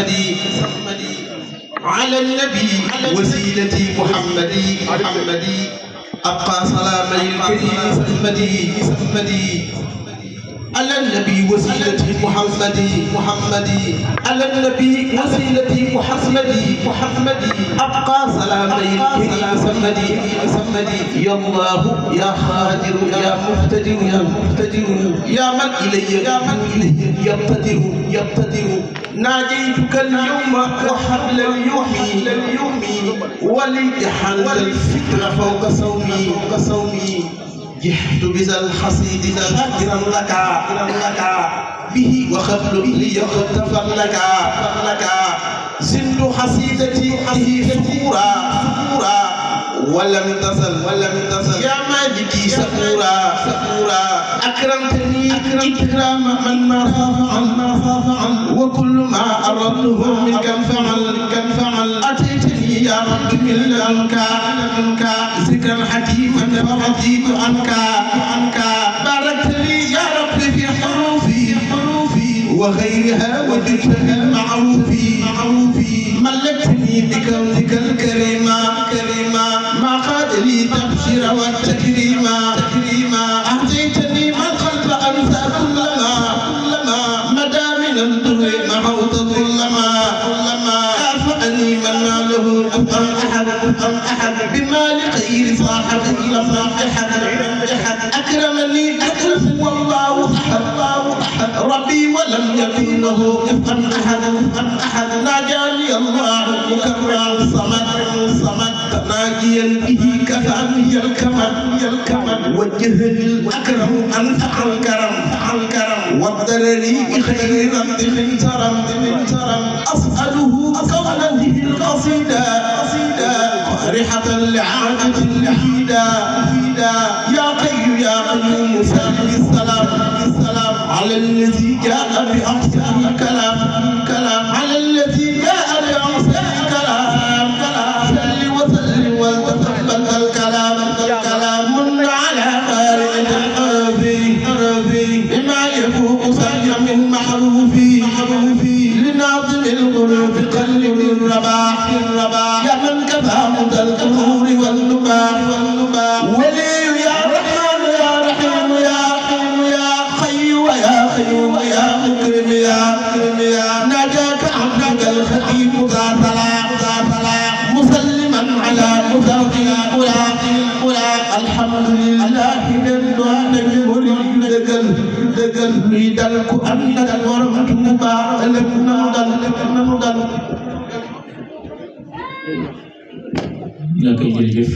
سمدي على النبي وسيلتي محمدي أبقى سلامي الكريم سمدي على النبي وسيلتي محمدي على النبي وسيلتي محمدي أبقى سلامي الكريم سمدي يا الله يا خادر يا مقتدر يا من إلي يقتدر ناجيتك اليوم وحبل اليوم ولتحل الفكر فوق صومي جحت بذا الحصيد شاكرا لك به وخبل لي اغتفر لك زدت حصيدتي سكورا ولم تزل يا مالكي سكورا أكرمتني إكرام من ما خاف عن وكل ما أردته منك فعل أتيتني يا رب من لدنك ذكرا حكيما فرضيت عنك باركت لي يا رب في حروفي وغيرها وجدت بالمعروف ملكتني بكونك الكريمة ما قاد لي تبشر والتكريما أهديتني من خلف أنسى كلما مدى من الدر محوت كلما كافأني من ماله أم أحد بمال خير صاحب أكرمني أكرم والله أحد ربي ولم يكن له أحد ناجاني الله مكرم الصمد ناجيا به كفاني الكمد وجه الأكرم أنفع الكرم والضرري بخير رد من ترم أسأله كونه القصيدة قارحة لعادة الوحيدة يا قي يا قيوم سلم السلام على الذي جاء بأحسن الكلام على الذي جاء بأحسن الكلام سل وسلم وتقبل الكلام من على خارج الحرف بما يفوق سعي من محروف لناظم القلوب قلب الرباح يا من كفى مدى القرور والنباح ولي يا رحمن يا رحيم يا خي ويا خيوم يا مكرم يا نجاك عبدك الخديم ذا صلاح مسلما على مذاق الأولى الحمد لله من dëggal luy dal ku am dal waram Tuuba ëllëg nanu dal nga koy jërëjëf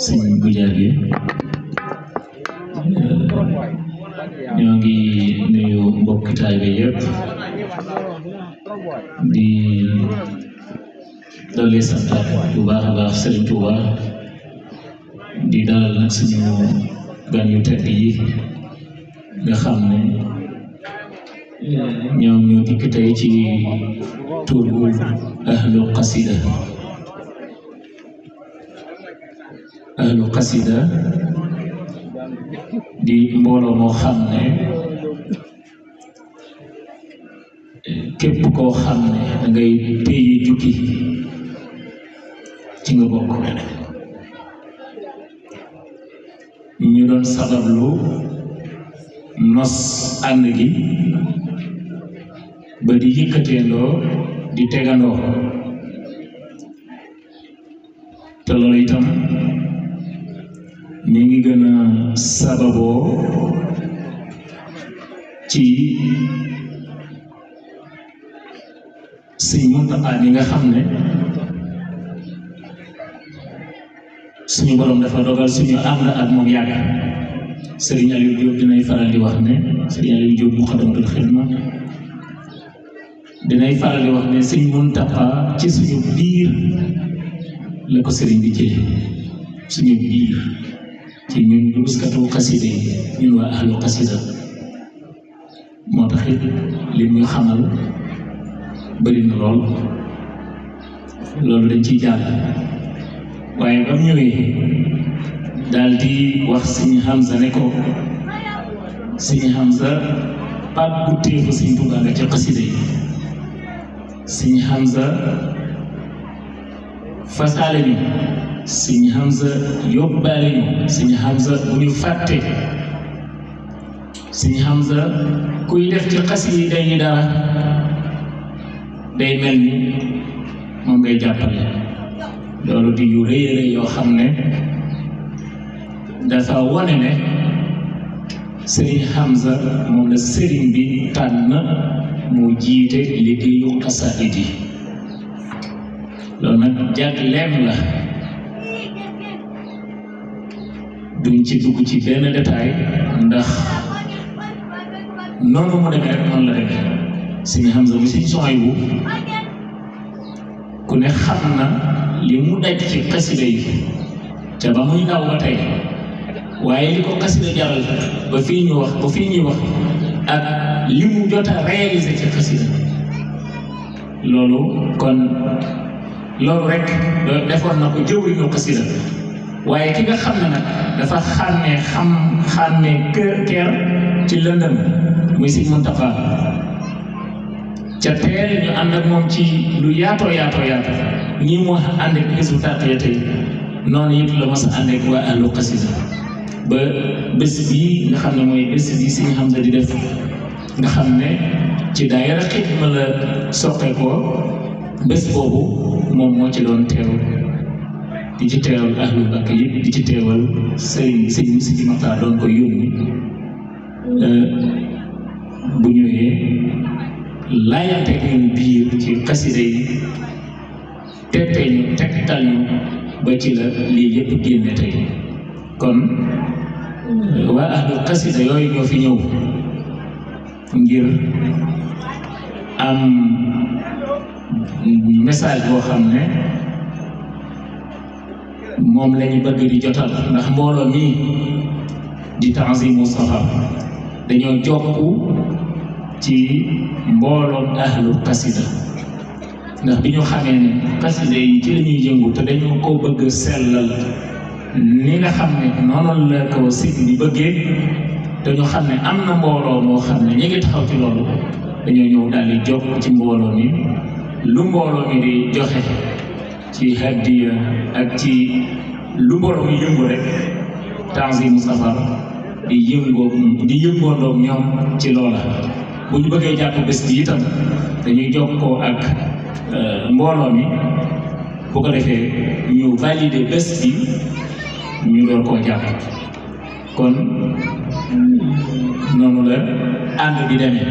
sëñ Goudiaby bi ñoo ngi nuyu mbokki taalibe yëpp di dolli sant bu baax a baax Sëriñ Tuuba di dalal nag suñu gan yu tedd yi nga xam ne ñoom ñoo dikk tey ci turu ahlu qasida di mbooloo moo xam ne képp koo xam ne da ngay téye jukki ci nga bokk ñu doon sabablu nos ànd gi ba di yëkkateendoo di tegandoo te loolu itam mi ngi gën a sababoo ci Sëñ Muntaxa mi nga xam ne suñu borom dafa dogal suñu ànd ak moom yàgg Serigne Aliou Diop dinay faral di wax ne Serigne Aliou Diop Muxaddamatul Xidma dinay faral di wax ne Sëñ Muntaxa ci suñu biir la ko Serigne bi jëlee suñu biir ci ñun duruskatu xasida yi ñun waa ahlu xasida moo tax it li muy xamal bëri na lool loolu dañ ciy jàll waaye ba mu ñëwee daal di wax Sëñ Hamza ne ko Sëñ Hamza baat bu téefu Sëñ Tuubaa nga ca xasida yi sëñ Hamza fasaale ñu sëñ Hamza yóbbaale ñu sëñ Hamza bu ñu fàtte sëñ Hamza kuy def ci xasida yi dara day mel ni moom ngay jàppale loolu di yu rëy rëy yoo xam ne dafa wone ne sëriñ Hamza moom la sëriñ bi tànn mu jiite liggéeyu xasaayid yi loolu nag jagleem la duñ ci dugg ci benn détail ndax noonu mu demee rek noonu la demee sëriñ Hamza mu sëriñ Suhaybu ku ne xam na li mu daj ci xasida yi ca ba muy ndaw ba tey waaye li ko xasida jaral ba fii ñuy wax ak li mu jot a réaliser ci xasida loolu rek defoon na ko jëwriñu xasida waaye ki nga xam ne nag dafa xàmmee keer ci lëndëm muy Sëñ Muntaxa ca teel ñu ànd ak moom ci lu yaatoo nii moo ànd ak Hizbut Tarqiyyah tey noonu it la mas a ànd ak waa ahlu xasida ba bés bii nga xam ne mooy bés bi Sëñ Hamza di def nga xam ne ci daayira Xidma la soqeekoo bés boobu moom moo ci doon teew di ci teewal ahlu Mbàkke yëpp di ci teewal sëñ Sidi Maxtaar doon ko yónni bu ñëwee laayante ak ñun biir ci xasida yi tettee ñu tegtal ñu ba ci la lii yëpp génne tey kon waa ahlu xasida yooyu ñoo fi ñëw ngir am message boo xam ne moom la ñu bëgg di jotal ndax mbooloo mi di Tanzimu Safar dañoo jokku ci mbooloom ahlu xasida ndax bi ñu xamee ne xasida yi ci la ñuy yëngu te dañoo ko bëgg sellal ni nga xam ne noonu la ko sit bi bëggee te ñu xam ne am na mbooloo moo xam ne ñu ngi taxaw ci loolu dañoo ñëw daal di jokk ci mbooloo mi lu mbooloo mi di joxe ci hadiya ak ci lu mbooloo mi yëngu rek Tanzimu Safar di yëngoondoog ñoom ci loola bu ñu bëggee jàpp bés bi itam dañuy jokkoo ak mbooloo mi bu ko defee ñu valider bés bi ñu door koo jàpp kon noonu la ànd bi demee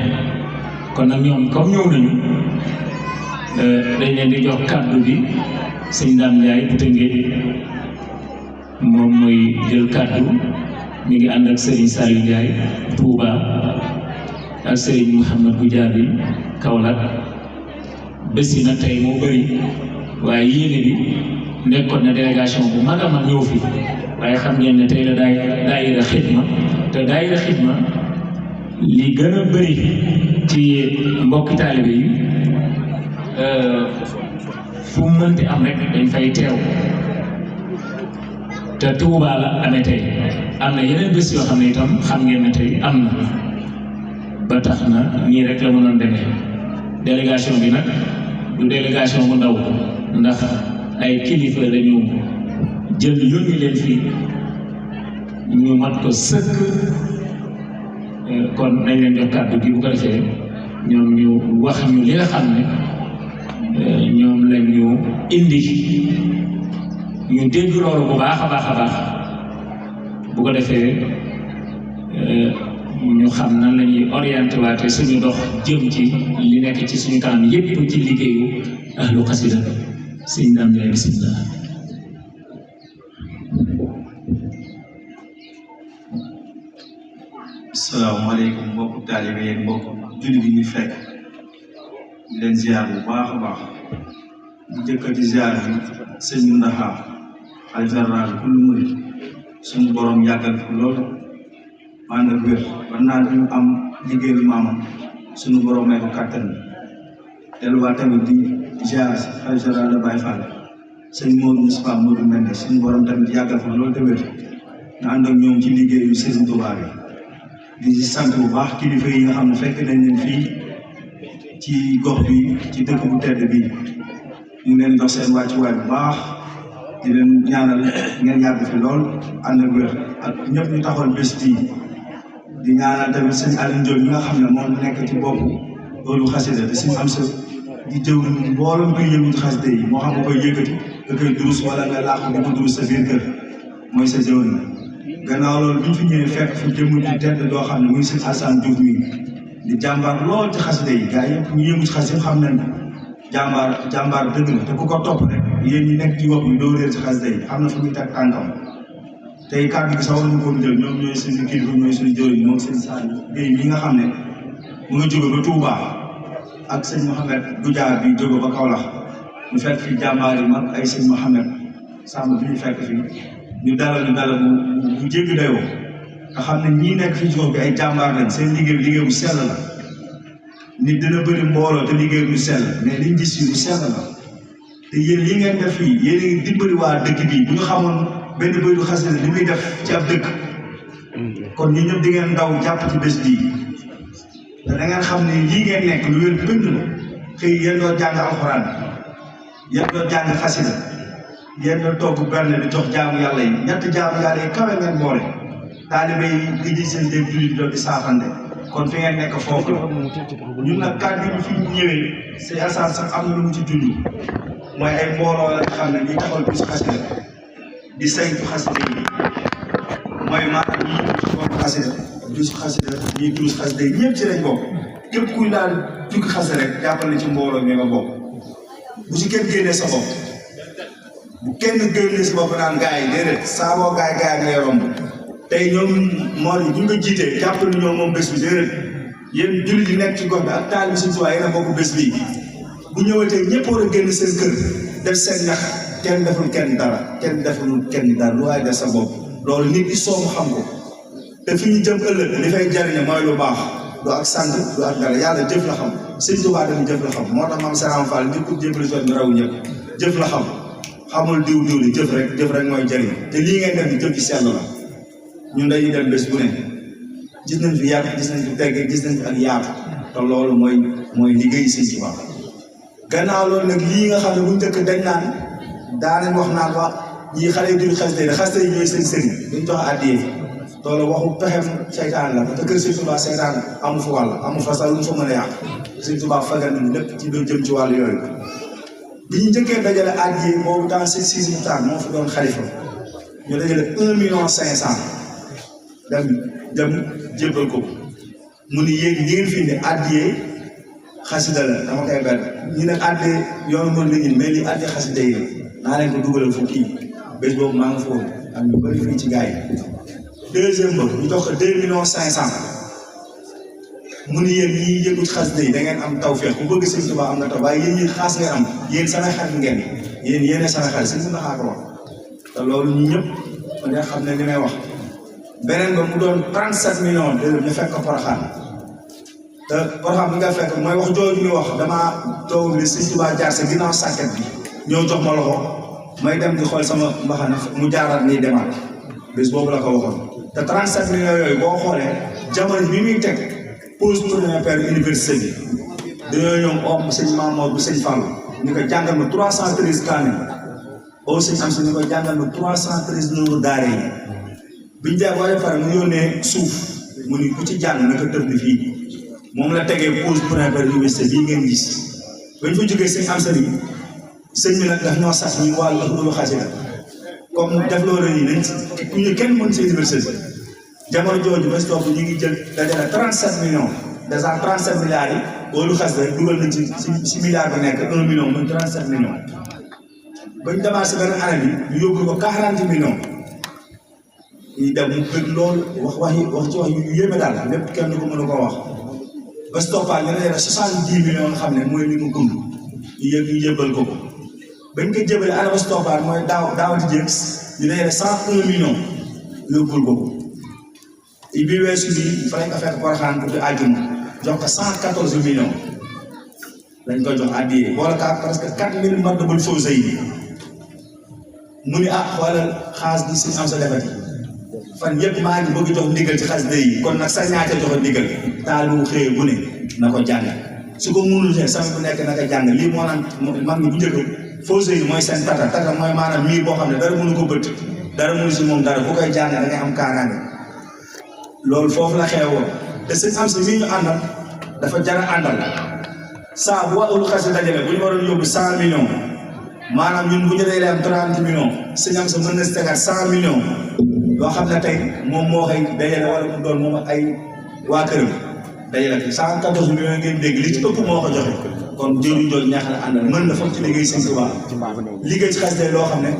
kon nag ñoom comme ñëw nañu dañ leen di jox kàddu bi sëñ Dame Ndiaye bu Tëngéej moom mooy jël kàddu mi ngi ànd ak Serigne Saliou Ndiaye Touba ak Serigne Mouhamed Goudiaby Kaolack bés yi nag tey moo bëri waaye yéene bi nekkoon na délégation bu mag a mag ñëw fi waaye xam ngeen ne tey la daayira Xidma te daayira Xidma li gën a bëri ci mbokki taalibe yi fu mu mënti am rek dañ fay teew te Touba la amee tey am na yeneen bés yoo xam ne itam xam ngeen ne tey am na ba tax na nii rek la mënoon demee délégation bi nag du délégation bu ndaw ndax ay kilifa dañu jël yónni leen fii ñu mat ko sëkk kon nañ leen jox kàddu gi bu ko defee ñoom ñu wax ñu li nga xam ne ñoom lañ ñu indi ñu dégg loolu bu baax a baax bu ko defee ñu xam nan la ñuy orienté waate suñu dox jëm ci li nekk ci suñu kanam yépp ci liggéeyu ahlu xasida sëñ Dame Ndiaye bismillah. asalaamaaleykum mbokku taalibe yeeg mbokku jullit yi ñu fekk di leen ziar bu baax a baax di jëkkati ziar bi sëñ Muntaxa xalifa général kullu murid suñu borom yàggal fi loolu ànd ak wér ba naa ñu am liggéeyu maamam suñu borom may ko kàttan delluwaat tamit di ziar xalifa général de Baye Fall sëñ Modou Moustapha Modou Mende suñu borom tamit yàggal fi loolu te wér nga ànd ak ñoom ci liggéeyu Sëriñ Tuubaa bi di sant bu baax kilifa yi nga xam ne fekk nañ leen fii ci gox bi ci dëkk bu tedd bi ñu ngi leen jox seen wàccuwaay bu baax di leen ñaanal ngeen yàgg fi lool ànd ak wér ak ñëpp ñu taxoon bés bii di ñaanal tamit sëñ Aliou Ndiol mi nga xam ne moom nekk ci bopp loolu xasida te suñu am sa di jëw mboolem kuy yëngu ci xasida yi moo xam nga koy yëkkati nga koy durus wala nga laaxu di ko durus sa biir kër mooy sa jëw na gannaaw loolu bi ñu fi ñëwee fekk fi jëmm ju tedd doo xam ne muy sëñ Assane Diouf mi di jàmbaar lool ci xasida yi gars yëpp ñu yëngu ci xasida xam nañ jàmbaar dëgg la te ku ko topp rek yéen ñi nekk ci wax bi doo réer ci xasida yi xam na fu muy teg tànkam tey kàddu gi sax war nañu ko jël ñoom ñooy suñu kilifa ñooy suñu jëriñ moom sëñ Saliou Guèye mi nga xam ne mu nga jóge ba Touba ak sëñ Mouhamed Goudiar bi jóge ba Kaolack ñu fekk fi jàmbaar yi mag ay sëñ Mouhamed Samb bi ñu fekk fi ñu dalal bu jéggi dayoo nga xam ne ñii nekk fii ci gox bi ay jàmbaar lañ seen liggéey bu sell la nit dina bëri mbooloo te liggéey bu sell mais liñ gis fii bu sell la te yéen li ngeen def fii yéen a ngi dimbali waa dëkk bi bu ñu xamoon benn bëydu xasida li muy def ci ab dëkk kon ñi ñëpp di ngeen ndaw jàpp ci bés bii te da ngeen xam ne lii ngeen nekk lu wér pënd la xëy yéen doo jàng alxuraan yéen doo jàng xasida yéen doo togg benn di jox jaamu yàlla yi ñett jaamu yàlla yi kawe ngeen boole taalibe yi di ji seen dégg jullit doon di saafante kon fi ngeen nekk foofu la ñun nag kàddu gi fi ñëwee c'est Assane sax am na lu mu ci dund mooy ay mbooloo la nga xam ne ñi taxawal bis xasida di saytu xasida yi mooy maanaam ñi ci bokk xasida dus xasida ñi dus xasida yi ñëpp ci lañ bokk képp kuy daal jukki xasida rek jàppal na ci mbooloo mi nga bokk bu ci kenn génnee sa bopp bu kenn génnee sa bopp naan gars yi déedéet saa boo gars yi ngay romb tey ñoom moo ñu nga jiitee jàppal ni ñoom moom bés bi déedéet yéen jullit yi nekk ci gox bi ak taal bi suñu tubaab yéen a bokk bés bii bu ñëwatee ñëpp war a génn seen kër def seen ñax kenn deful kenn dara lu waaye def sa bopp loolu nit ñi soomu xam ko te fi ñu jëm ëllëg li fay jariñe mooy lu baax du ak sant du ak dara yàlla jëf la xam sëñ Tuubaa dañu jëf la xam moo tax maam Saram Fall nit ku jébali soon raw ñëpp jëf la xam xamul diw li jëf rek mooy jariñ te lii ngeen def di jëf ci sell la ñun dañuy dem bés bu ne gis nañ fi yar gis nañ fi tegg gis nañ fi ak yaatu te loolu mooy liggéey sëñ Tuubaa gannaaw loolu nag lii nga xam ne bu njëkk dañ naan daanañ wax naan wax ñii xale yi duñ xasida yi ñooy seen sëriñ duñ jox àddiyee loolu waxu pexem seytaan la te kër sëñ Tuubaa seytaan amu fa wàll amu fa sax lu mu fa mën a yàq sëñ Tuubaa fagal nañu lépp ci doon jëm ci wàllu yooyu bi ñu njëkkee dajale àddiyee boobu dans seen 6 hectares moo fi doon xalifa ñu dajale 1,5 million dem jébbal ko mu ni yéen ñi ngeen fi indi àddiyee xasida la dama koy benn ñu ne àddee yoonu mën la ñu mais li àddee xasida yi naa leen ko dugalal fu kii bés boobu maa nga foofu ak ñu bëri fii ci gars yi deuxième ba ñu jox ko 2,5 millions mu ni yéen ñi yëngu ci xasida yi da ngeen am tawfeex ku bëgg sëñ Tuubaa am na taw waaye yéen ñi xaas ngeen am yéen sama xarit ngeen yéen sama xarit sëñ Tuubaa ko wax te loolu ñu ñëpp nga xam ne li may wax beneen ba mu doon 37 millions ñu fekk ko Porokhane te Porokhane bi nga fekk mooy wax jooju ñu wax damaa toog li sëñ Tuubaa jaar sa ginnaaw sàkket bi ñëw jox ma loxo may dem di xool sama mbaxana mu jaaraat nii demaat bés boobu la ko waxoon te 37 millions yooyu boo xoolee jamono bi muy teg pose première paire université bi dañoo ñëw om sëñ Mamour bu sëñ Fall ñu ko jàngal ma 313 kaamil au sëñ am si ñu ko jàngal ma 313 nuuru daare yi biñu jaay boo pare mu yónnee suuf mu ni ku ci jàng naka tëdd fii moom la tegee pose première paire université bii ngeen gis bañ fa jógee sëñ am sëñ bi nag daf ñoo sax ñu wàllu lu xasida comme def loolu nii nañ ku ñu kenn mën si université jamono jooju bés topp ñu ngi jël dajale 37 millions déjà 37 milliards yi loolu xasida dugal nañ ci milliard bi nekk 1 million muy 37 millions bañ demaat si benn année bi ñu yóbbu ko 40 millions ñu dem mu bëgg loolu wax ci wax yu yéeme daal lépp kenn du ko mën a koo wax bés toppaat ñu dajale 70 millions nga xam ne mooy li mu gund ñu yëbbal ko bañ ko jëbale ana ba stoppaat mooy daaw di jéeg ñu dajale 101 millions yóbbul ko bi weesu bi fa lañ ko fekk Porokhane pour di àjjuma jox ko 114 millions lañ ko jox àddiyee boole ka presque 4000 Matlabul Fawzayni mu ni xoolal xaas bi si am sa defati fan yëpp maa ngi bëgg jox ndigal ci xasida yi kon nag sa ñaata joxe ndigal taal bu xëyee bu ne na ko jàng su ko mënul ne sama bu nekk naka jàng lii moo naan mag ñi bu njëkk fausé yi mooy seen tata mooy maanaam miir boo xam ne dara mënu ko bëtt dara mënu si moom dara bu koy jàng da ngay am kaaraange loolu foofu la xewoon te sëñ am si mii ñu àndal dafa jar a àndal saa bu waxul xasi dajale bu ñu waroon yóbbu 100 millions maanaam ñun bu ñu dee am 30 millions sëñ am sa mën na si tegaat 100 millions loo xam ne tey moom moo koy dajale wala mu doon moom ak ay waa këram dajale ko 114 millions ngeen dégg li ci ëpp moo ko joxe kon jëriñ jooju ñaax la àndal mën na foog ci liggéey sëñ Tuubaa liggéey ci xas day loo xam ne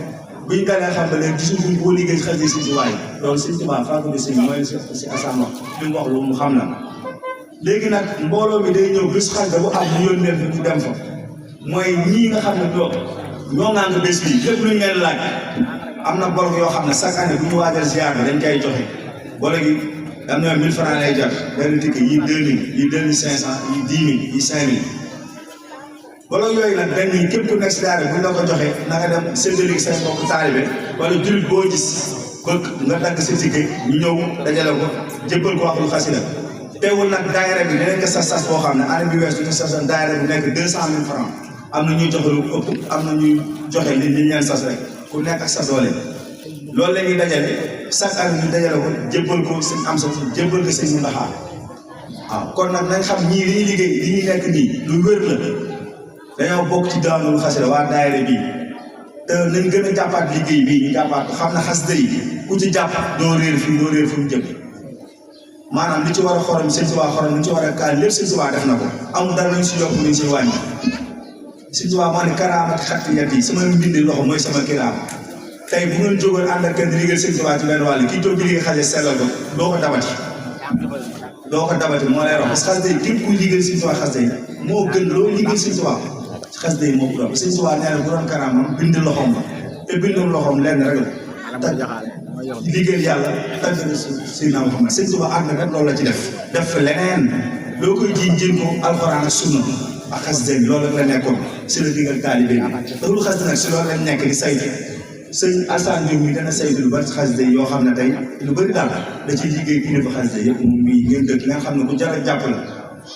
buñ dalee xam ne léegi gisuñ boo liggéey ci xas day sëñ Tuubaa loolu sëñ Tuubaa fàggu di sëñ mooy si asaan wax li mu wax lu mu xam la léegi nag mbooloo mi day ñëw bis xas da bu am ñu yónni leen fi ñu dem fa mooy ñii nga xam ne ñoo ngaan ko bés bi lépp luñ leen laaj am na bolok yoo xam ne chaque année bu ñu waajal ziar bi dañ koy joxe bolok yi am na 1000 francs lay jar benn ticket yi 2000 yi 2500 yi 10 000 yi 5000 bolok yooyu nag dañ ni képp ku nekk si daara bu ñu la ko joxe na nga dem séddale say mbokk taalibe wala jullit boo gis bëgg nga dagg sa ticket ñu ñëw dajale ko jébbal ko waxul xasida teewul nag daayira bi dinañ ko sas boo xam ne année bi weesu ñu sasoon daayira bi nekk 200 000 francs am na ñuy joxe lu ëpp am na ñuy joxe li ñu leen sas rek ku nekk ak sa doole loolu la ñuy dajale chaque année ñu dajale ko jébbal ko sëñ am sa jébbal ko sëñ Muntaxa waaw kon nag nañ xam ñii li ñuy liggéey li ñuy nekk nii lu wér la dañoo bokk ci Daawul Xasida waa daayira bii te nañ gën a jàppaat liggéey bii ñu jàppaat ko xam na xasida yi ku ci jàpp doo réer fii doo réer fu mu jëm maanaam li ci war a xorom sëñ Tuubaa xorom li ci war a kaal lépp sëñ Tuubaa def na ko amul dara nañ si yokk nañ si wàññi sëñ Tuubaa moo ne karaamat xatti yat yi sama mbindi loxo mooy sama kiraam tey bu ngeen jógoon ànd ak kenn di liggéey sëñ Tuubaa ci benn wàll kii toog di liggéey xase sellal ko doo ko dabati moo lay wax parce que xasida yi képp kuy liggéey sëñ Tuubaa xasida yi moo gën loolu liggéey sëñ Tuubaa xasida yi moo ko doon sëñ Tuubaa nee na bu doon karaamam bind loxoom la te bindum loxoom lenn rek la liggéey yàlla tagg Seydina Muhammad sëñ Tuubaa ànd rek loolu la ci def fa leneen loo koy jiin ko alxuraan ak sunna ak xasida bi loolu rek la nekkoon si la digal taalibe bi loolu xasida nag si loolu lañ nekk di saytu sëñ Assane Diouf mi dana saytu lu bari xasida yoo xam ne tey lu bëri daal da ciy liggéey kilifa xasida yëpp moom mii ngeen dëkk ngeen xam ne ku jar a jàpp la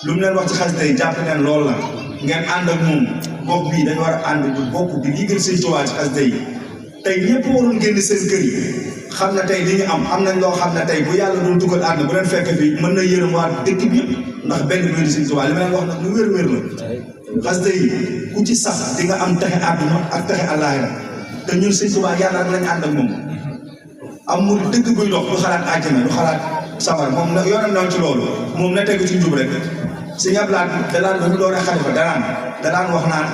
lu mu leen wax ci xasida yi jàpp leen loolu la ngeen ànd ak moom gox bii dañu war a ànd bu bokk di liggéey sëñ Tuubaa ci xasida yi tey ñëpp waroon génn seen kër yi xam ne tey li ñu am nañ loo xam ne tey bu yàlla doon dugal àdduna bu leen fekk fii mën na yërëm waa dëkk bi yëpp ndax benn bi di sëñ Tuubaa li ma leen wax nag lu wér-wér la xasida yi ku ci sax di nga am texe àdduna ak texe àllaaxira te ñun sëñ Tuubaa yàlla rek lañ ànd ak moom am mu dëgg buy dox du xalaat àjjana du xalaat safara moom nag yoonam naw ci loolu moom na tegu ci njub rek sëñ Ablaat danaan ba mu doon xalifa danaan wax naan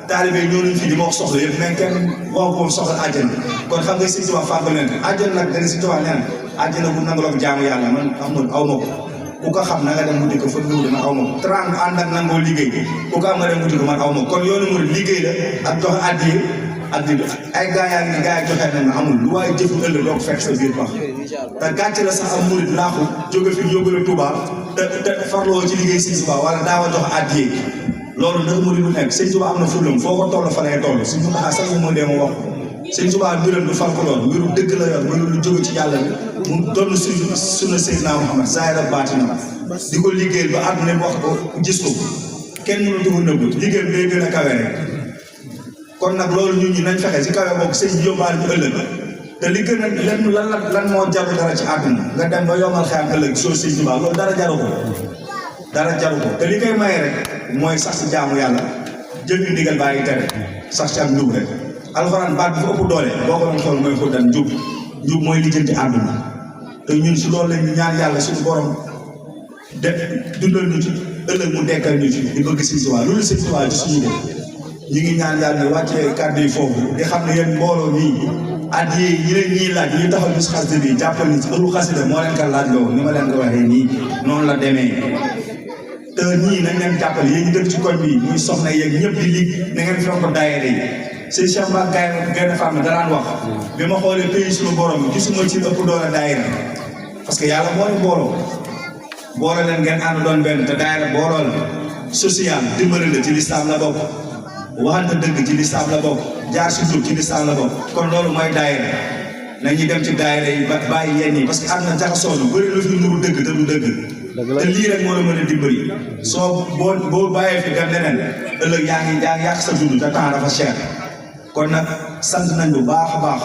taalibe yi ñoo nañ fii di ma wax soxla yëpp mais kenn wax ko soxla àjjana kon xam nga sëñ Tuubaa fàggal leen àjjana nag dana sëñ Tuubaa nee na àjjana bu nangaloo jaamu yàlla man Ahmadu aw ma ko ku ko xam na nga dem wuti ko fa mu man aw ma ko 30 ànd ak nangoo liggéey ku ko am nga dem wuti ko man aw ma ko kon yoonu murid liggéey la ak joxe addiya ak di ay gaa yi joxe nañ ma amul lu waaye jëfu ëllëg doo ko fekk sa biir pax te gàcce la sax am murid laaxu jóge fi yóbbu la Touba te farloo ci liggéey sëñ Tuubaa wala daawa joxe addiya loolu nag murid bu nekk sëñ Tuubaa am na fulam foo ko toll fa lay toll sëñ Tuubaa sax mu dee ma wax sëñ Tuubaa mbiram du fal ko lool mbiru dëgg la yor mbiru lu jóge ci yàlla bi mu doon sunna Seydina Muhammad zaahir ak baatin di ko liggéeyal ba àdduna wax ko gis ko kenn mënatu ko nëbb liggéey bi day gën a kawe rek kon nag loolu ñun ñi nañ fexe si kawe bokk sëñ bi yóbbaale ñu ëllëg te li gën a lan moo jaru dara ci àdduna nga dem ba yomal xeyam ëllëg soo sëñ Tuubaa loolu dara jaru ko te li koy maye rek mooy sax si jaamu yàlla jël ñu ndigal bàyyi tere sax ci ak njub rek alxuraan baat bi fa ëpp doole boo ko doon xool mooy xuddan njub mooy lijjanti àdduna te ñun si loolu lañ ñaan yàlla suñu borom de dundal ñu ci ëllëg mu dekkal ñu ci di bëgg sëñ Tuubaa loolu sëñ Tuubaa ci suñu bopp ñu ngi ñaan yàlla wàccee kàddu yi foofu di xam ne yéen mbooloo nii at yii ñi leen ñii laaj ñu taxaw bis xasida bi jàppal ni ci ëllu xasida moo leen ka laaj loo ni ma leen ko waxee nii noonu la demee te ñii nañ leen jàppale yéen ñu dëkk ci koñ bi muy soxna yeeg ñëpp di lig na ngeen fonk daayira yi sëñ Cheikh Mbacke Gaynde Fatma daraan wax bi ma xoolee pays suñu borom gisuma ci ëpp doole daayira parce que yàlla moo leen booloo leen ngeen ànd doon benn te daayira booloo la social dimbali la ci lislaam la bokk waxante dëgg ci lislaam la bokk jaar si tur ci lislaam la bokk kon loolu mooy daayira nañuy dem ci daayira yi ba bàyyi yenn yi parce que àdduna jaxasoo na bëri lu fi nuru dëgg te du dëgg te lii rek moo la mën a dimbali soo boo bàyyee fi dem leneen ëllëg yaa ngi yàq sa dund te temps dafa cher kon nag sant nañ bu baax a baax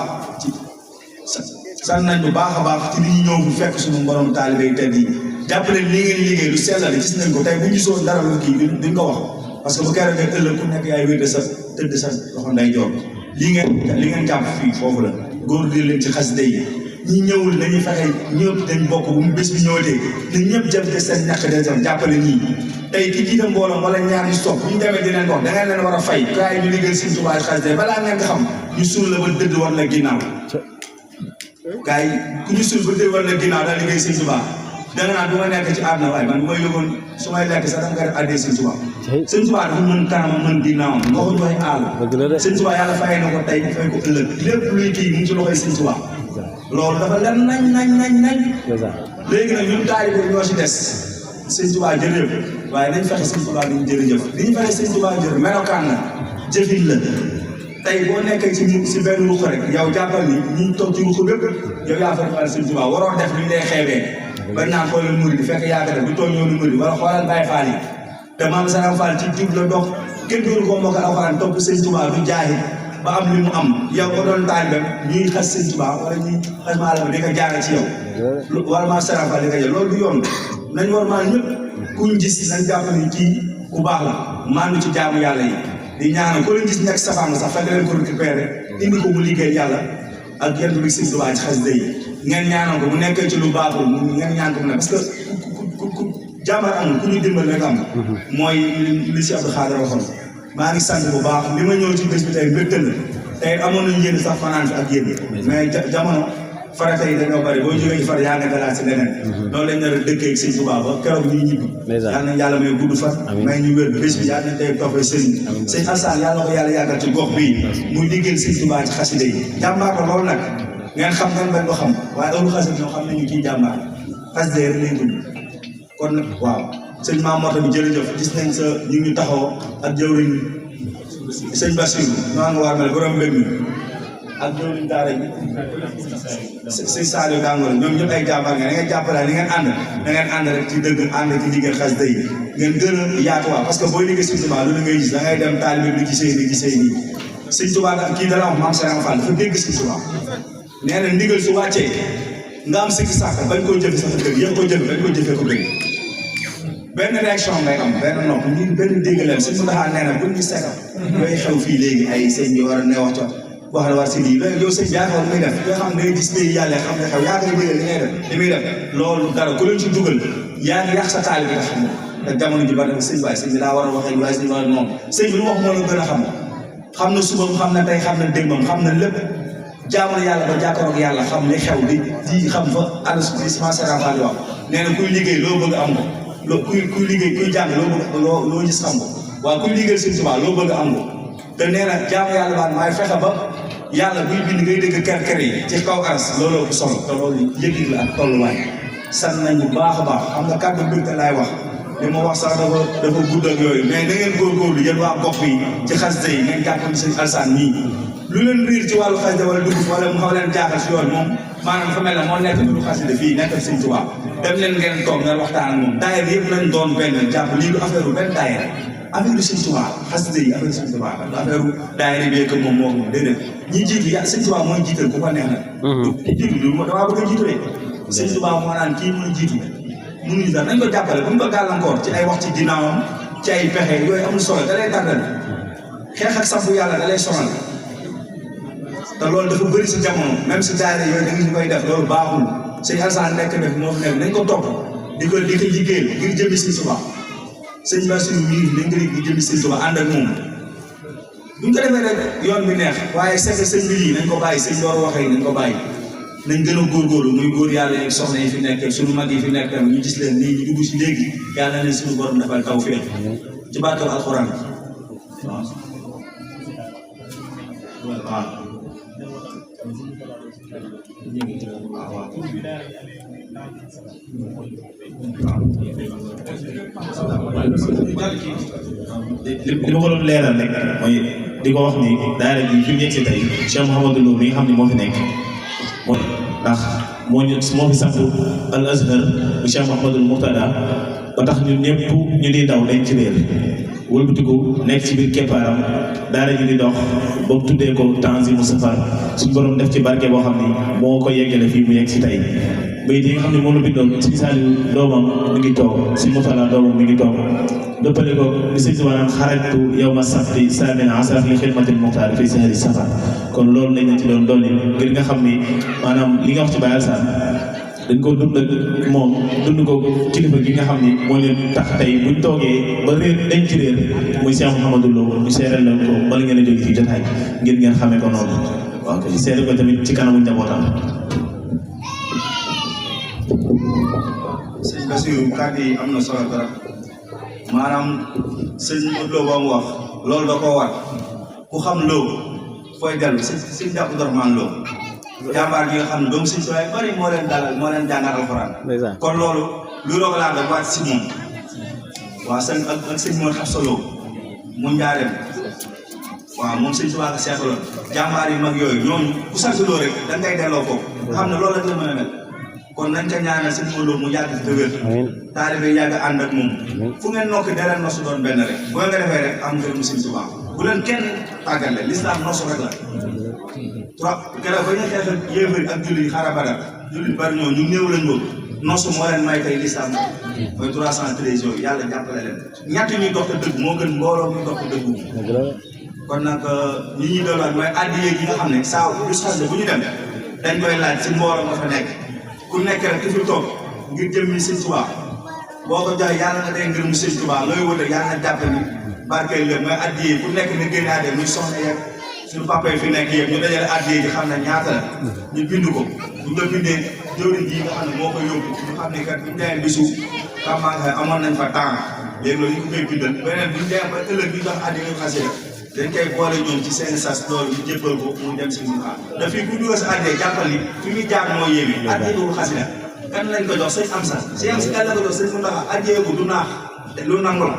ci li ñu ñëw bu fekk suñu borom taalibe yi tedd yi jàppale li ngeen liggéey lu sellal gis nañ ko tey bu ñu gisoon dara lu kii duñ ko wax parce que bu keroog ngeen ëllëg ku nekk yaay wér de sa tëdd sa loxo nday joor li ngeen jàpp fii foofu la góor di leen ci xasida yi ñi ñëwul dañuy fexe ñëpp dañ bokk bu mu bés bi ñëwatee ne ñëpp jëm te seen ñàkk de jëm jàppale ñii tey ki jiite mbooloo wala ñaar ñu stop bu ñu demee di leen wax da ngeen leen war a fay gars yi ñu liggéey Sëñ Tuubaa xasida yi balaa ngeen ko xam ñu suul la ba dëdd war la ginnaaw gars yi ku ñu suul ba dëdd war la ginnaaw daal liggéey Sëñ Tuubaa da nga naan bu ma nekk ci àdduna waaye man bu may yëgoon su may lekk sax dama koy def addee Sëñ Tuubaa Sëñ Tuubaa dafa mën kanamam mën ginnaawam waxuñu waxi àll Sëñ Tuubaa yàlla fayee na ko tey fay ko ëllëg lépp luy kii mu ngi ci loxoy Sëñ Tuubaa loolu dafa len nañ léegi nag ñun taalibe ñoo ci des Sëñ Tuubaa jërëjëf waaye nañ fexe Sëñ Tuubaa duñ jërëjëf li ñu fexe Sëñ Tuubaa jërëjëf melokaan la jëfin la tey boo nekkee ci benn ruq rek yow jàppal ni ñu toog ci ruq bépp yow yaa fa defal Sëñ Tuubaa waroo def li ñu lay xeebee bañ naan xoolal murid fekk yaa ko def du toog ñëw ni murid wala xoolal Baay Faal yi te maam Saram Fall ci jub la dox kenn doonu ko mokkal alxuraan topp Sëñ Tuubaa du jaahit ba am li mu am yow ko doon taalibeem ñuy xas Sëñ Tuubaa wala ñuy xas maa la di ko jaare ci yow wala maam Saram Fall di ko jël loolu du yoon nañ war maa ñëpp kuñ gis nañ jàpp ni kii ku baax la maandu ci jaamu yàlla yi di ñaanal ko leen gis nekk safaan sax fekk leen ko récupéré indi ko mu liggéey yàlla ak yent bi Sëñ Tuubaa ci xasida yi ngeen ñaanal ko bu nekkee ci lu baaxul ngeen ñaan ko mu ne parce que ku jàmbaar amul ku ñu dimbal rek am mooy li si Abdou Khadre waxoon maa ngi sant bu baax li ma ñëw ci bés bi tey mbégte la tey amoon nañu yéen sax fanaan fi ak yéen mais jamono farata yi dañoo bari boo jógee ci far yaa nga dalaat si leneen noonu lañ nar a dëkkee ak Sëñ Tuubaa ba keroog ñuy ñibbi yàlla nañ yàlla may gudd fan may ñu wér bés bi yàlla nañ tey toppee sëriñ sëñ Alsaan yàlla ko yàlla yàggal ci gox bii muy liggéeyal Sëñ Tuubaa ci xasida yi jàmbaar ko loolu nag ngeen xam ngeen bañ ko xam waaye ëllu xasida ñoo xam nañu kii jàmbaar xasida yi rek lañ dund kon nag waaw sëñ Maam Mor bi jërëjëf gis nañ sa ñu ngi taxaw ak jëwriñ sëñ Bassirou maa nga war mel borom mbég mi ak jëwriñ daara ji sëñ Saliou Dangoor ñoom ñëpp ay jàmbaar ngeen da ngeen jàppale ni ngeen ànd rek ci dëgg ànd ci liggéey xasida yi ngeen gën a yaatuwaat parce que booy liggéey Sëñ Tuubaa lu la ngay gis da ngay dem taalibe bi gisee nii Sëñ Tuubaa nag kii dala wax maam Serigne Fall dafa dégg Sëñ Tuubaa nee na ndigal su wàccee nga am sikki sàkk bañ koo jëfe sax dëgg yëpp koo jëfe bañ koo jëfee ko dëgg benn réaction ngay am benn nopp ñu benn dégg leen Sëñ Muntaxa nee na buñ ñu seetal looy xew fii léegi ay sëñ bi war a ne wax wax la war si lii loolu yow sëñ bi yaa muy def nga xam ne ngay gis pays yàlla xam ne xew yaa koy dégg li ngay def li muy def loolu dara ku leen ci dugal yaa ngi yàq sa taalibe bi nga xam ne te jamono ji bari na sëñ waaye sëñ bi daa war a waxee waaye sëñ bi noonu sëñ bi lu wax moo la gën a xam na suba xam na tey xam na démbam xam na lépp jaamu yàlla ba jàkkaarloog yàlla xam li xew di xam fa arrondissement Serigne Fall wax nee na kuy liggéey loo bëgg am ko loo kuy liggéey kuy jàng loo bëgg loo gis xam ko waaye kuy liggéey Sëñ Tuubaa loo bëgg am ko te nee na jaamu yàlla baan maay fexe ba yàlla buy bind ngay dégg kër yi ci kaw aras looloo ko solo te loolu yëg-yëg la ak tolluwaay sant nañ bu baax a baax xam nga kàddu mbégte laay wax li ma wax sax dafa gudd ak yooyu mais da ngeen góorgóorlu yéen waa gox bi ci xasida yi ngeen jàpp ni Sëñ Alsaan nii lu leen riir ci wàllu xasida wala dugg wala mu xaw leen jaaxal si yoon moom maanaam fa mel ne moo nekk lu xasida fii nekkal Sëñ Tuubaa dem leen ngeen toog ngeen waxtaan ak moom daayira yëpp nañ doon benn jàpp lii du affaire benn daayira affaire Sëñ Tuubaa xasida yi affaire Sëñ Tuubaa affaire daayira bi que moom moo ko moom déedéet ñi jiitu ya Sëñ Tuubaa mooy jiital ku ko neex nag jiitu du damaa bëgg a jiitu de Sëñ Tuubaa moo naan kii mooy jiitu mënuñu sax nañ ko jàppale bu ñu ko gàllankoor ci ay wax ci ginnaawam ci ay pexe yooyu amul solo da lay tàggal xeex ak sampu yàlla da lay sonal te loolu dafa bëri si jamono même si daayira yooyu da ngeen koy def loolu baaxul Sëñ Alsaan nekk def moo fi nekk nañ ko topp di ko liggéeyal ngir jëmi Sëñ Tuubaa Sëñ Bassirou mii nañ ko di jëmi Sëñ Tuubaa ànd ak moom buñ ko defee rek yoon bi neex waaye c'est que sëñ bi lii nañ ko bàyyi sëñ door waxee nañ ko bàyyi nañ gën a góorgóorlu muy góor yàlla yeeg soxna yi fi nekk suñu mag yi fi nekk ñu gis leen nii ñu dugg si léegi yàlla na suñu borom defal tawfeex ci barkeb alxuraan li ma ko doon leeral rek mooy di ko wax ni daara ji fi mu yegg si tey Cheikh Mouhamadou Lo mi nga xam ne moo fi nekk ndax moo fi samp al azhar bu Cheikh Mouhamadul Mourtada ba tax ñun ñëpp ñu di daw dañ ci réer wëlbatiku nekk ci biir keppaaram daara ji di dox ba mu tuddee ko Tanzimu Safar suñu borom def ci barke boo xam ni moo ko yeggale fii mu yegg si tey bayit yi nga xam ne moom la bindoon si Saliou doomam mi ngi toog si Mourtada doomam mi ngi toog dëppale ko li sëñ Tuubaa naan xarajtu yawma sabti saamina asar li xidmatil muxtaar fi sahri safar kon loolu lañ la ci doon dolli ngir nga xam ni maanaam li nga wax ci Baye Alassane dañ ko dund ak moom dund ko kilifa gi nga xam ni moo leen tax tey buñ toogee ba réer dañ ci réer muy Cheikh Mouhamadou Lo ñu seeral la ko bala ngeen a jóge ci jotaay ngir ngeen xamee ko noonu waaw kay seeral ko tamit ci kanamu njabootam. sëñ Bassirou kàddu yi am na solo trop maanaam sëñ Modou Lo ba mu wax loolu da koo war ku xam Lo fooy dellu sëñ Dàpp Dorman Lo jàmbaar gi nga xam ne doomu sëñ Tuubaa yu bari moo leen dalal moo leen jàngal alxuraan kon loolu lu rogalaa da waat si moom waaw sëñ ak sëñ Mor Xabsa Lo mu njaareem waaw moom sëñ Tuubaa ko seetaloon jàmbaar yu mag yooyu ñooñu ku sant Lo rek da ngay delloo foofu xam ne loolu rek la mën a mel kon nañ ko ñaanal sëñ Modou Lo mu yàgg fi te wér taalibe yàgg ànd ak moom fu ngeen nokk deleen nosu doon benn rek boo nga defee rek am ngërëm sëñ Tuubaa bu leen kenn tàggale lislaam nosu rek la trop keroog ba ñu xeex ak yéefar ak jullit xara badar jullit bari ñoo ñu néew lañ boobu nosu moo leen may tey lislaam mooy 313 yooyu yàlla jàppale leen ñett ñuy dox te dëgg moo gën mbooloo ñu dox te dëggu kon nag ñi ñuy doon mooy addiye yi nga xam ne saa bu xas bu ñu dem dañ koy laaj si mbooloo nga fa nekk ku nekk rek ki fi toog ngir jëmmi sëñ Tuubaa boo ko joxee yàlla nga dee ngërëm sëñ Tuubaa looy wëte yàlla na jàpp ni barkeel leen mooy addiye ku nekk ne génn addiye muy soxna yeeg suñu papa yi fi nekk yëpp ñu dajale addiye ji xam ne ñaata la ñu bind ko bu nga bindee jëwriñ ji nga xam ne moo ko yóbbu ñu xam ne kat bu ñu demee bisu Tamba amoon nañ fa temps léegi loolu ñu ko koy bindal beneen bu ñu demee ba ëllëg bi ñu dox addiye ñu xasee dañ koy boole ñoom ci seen sas loolu ñu jébbal ko mu dem si ñu xaar daf fi ku dugal sa addiye jàppal ni fi muy jaar moo yéeme addiye boobu xasida kan lañ ko jox sëñ am sa si am si kan la ko jox sëñ Mountakha addiye bu du naax te lu nangu la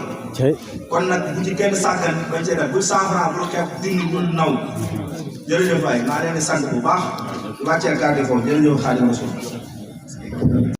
kon nag bu ci kenn sàggan bañ see def bu 100 francs bu xeeb dindi bul naw jërëjëf waay maa leen di sant bu baax wàcceel kàddu foofu jërëjëf Xaadimu Rasuul